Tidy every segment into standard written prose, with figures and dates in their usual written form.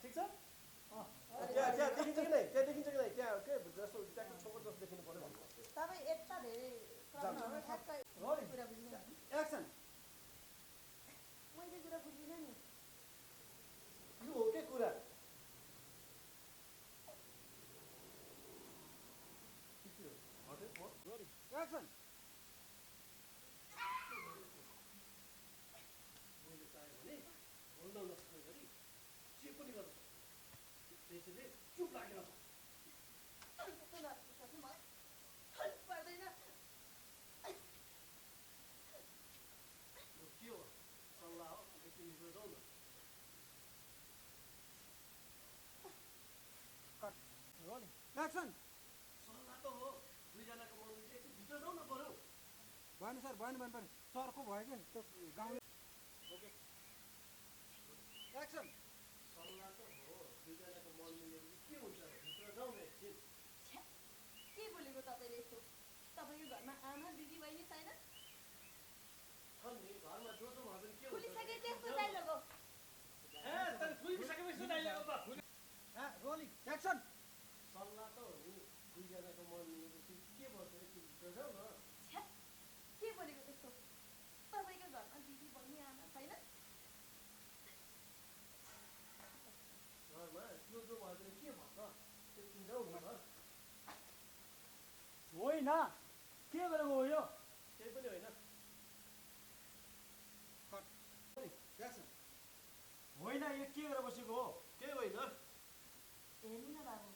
ठिक छ त्यहाँ त्यहाँ देखिन्छ कि नै त्यहाँ देखिन्छ कि नै त्यहाँ के जस्तो ट्याक्टर छोकर जस्तो देखिनु पर्यो भन्नु तपाईँ यता धेरै गर्नु ठ्याक्कै कुरा बुझ्नु एक्सन मैले कुरा बुझिनँ नि यो हो के कुरा एक्सन मैले चाहेँ भने बोल्न नसक्ने गरी जे पनि गर्न सक्छु त्यसैले चुप लागेर पर्दैन के हो सल्लाह हो एकछिन भित्र जाउँ न एक्सन सल्लाह त हो दुईजनाको मन मिल्छ एकछिन भित्र जाउँ न बरु भएन सर भएन सरको भयो कि त्यो गाउँले ओके एक्सन सल्लाह त हो दुईजनाको मन मिलेपछि के हुन्छ भित्र जाउँ न एकछिन के बोलेको तपाईँले यस्तो तपाईँको घरमा आमा दिदी बहिनी छैन छन् नि घरमा जो जो भयो भने के फुलिसके त्यस्तो डाइलग हो फुलिसकेपछि डाइलग हो रोलिङ एक्सन सल्लाह त हो नि दुईजनाको मन मिलेपछि के भन्छ एकछिन भित्र जाउँ न के बोलेको त्यस्तो तपाईँको घरमा दिदी बहिनी आमा छैन घरमा जो जो भयो भने के भन्छ एकछिन जाउँ न होइन के गरेको हो यो केही पनि होइन होइन यो के गरेर बसेको हो केही होइन हेर्नु न बाबु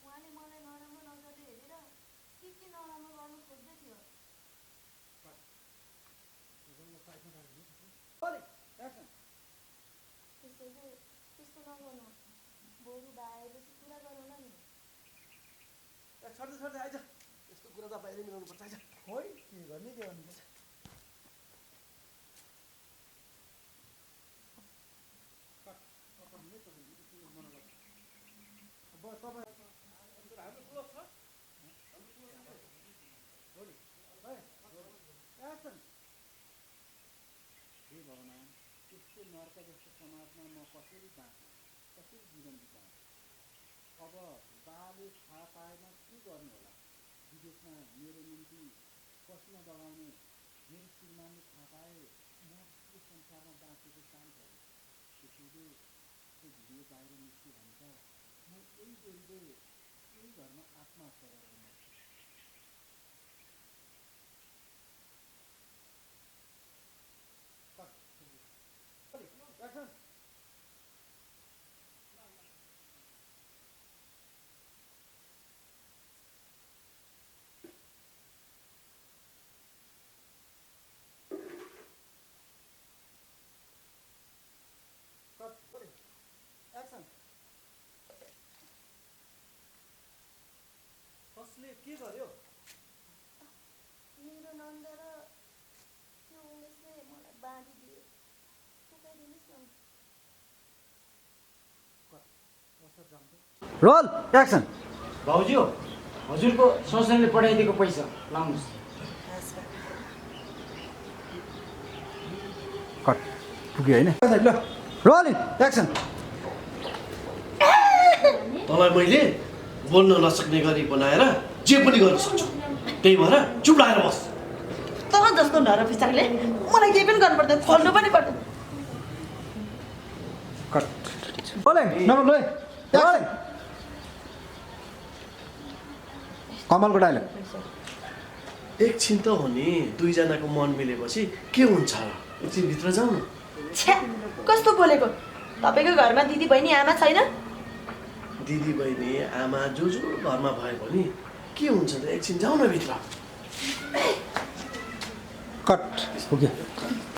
उहाँले मलाई नराम्रो नजरले हेरेर के नराम्रो गर्नु खोज्दै थियो त्यसैले त्यस्तो नगर्नु बरु बाहिरपछि कुरा गरौँ न नि छोड्दै छोड्दै आइज यस्तो कुरा त बाहिर मिलाउनु पर्छ आइज खोइ के गर्ने के गर्ने अब तपाईँ हाम्रो क्लोज छ एक्सन हे भगवान् त्यस्तो नर्क जस्तो समाजमा म कसरी बाँच्ने कसरी जीवन बिताएँ अब बाले थाहा पाएमा के गर्नु होला विदेशमा मेरो निम्ति पसिना बगाउने मेरो श्रीमानले थाहा पाए म यो संसारमा बाँचेको काम छैन त्यसैले त्यो भिडियो बाहिर निस्क्यो भने त म यही बेलले यही घरमा आत्महत्या गरेर मर्छु एक्सन कसले के गर्यो मेरो नन्द र त्यो उमेशले मलाई बाँधिदिए फुकाइदिनुहोस् न रोल एक्सन भाउजू हजुरको संस्थानले पठाइदिएको पैसा लाउनुहोस् कट पुग्यो होइन ल रोलिङ एक्सन तँलाई मैले बोल्न नसक्ने गरी बनाएर जे पनि गर्न सक्छु त्यही भएर चुप लागेर बस तर जस्तो नर पिचाकले मलाई केही पनि गर्नु पर्दैन खोल्नु पनि पर्दैन कट रोलिङ नम्बर लो एक्सन कमलको डायलग एकछिन त हो नि दुईजनाको मन मिलेपछि के हुन्छ एकछिन भित्र जाउँ न छ्या कस्तो बोलेको तपाईँको घरमा दिदी बहिनी आमा छैन दिदी बहिनी आमा जो जो घरमा भयो भने के हुन्छ त एकछिन जाउँ न भित्र कट पुग्यो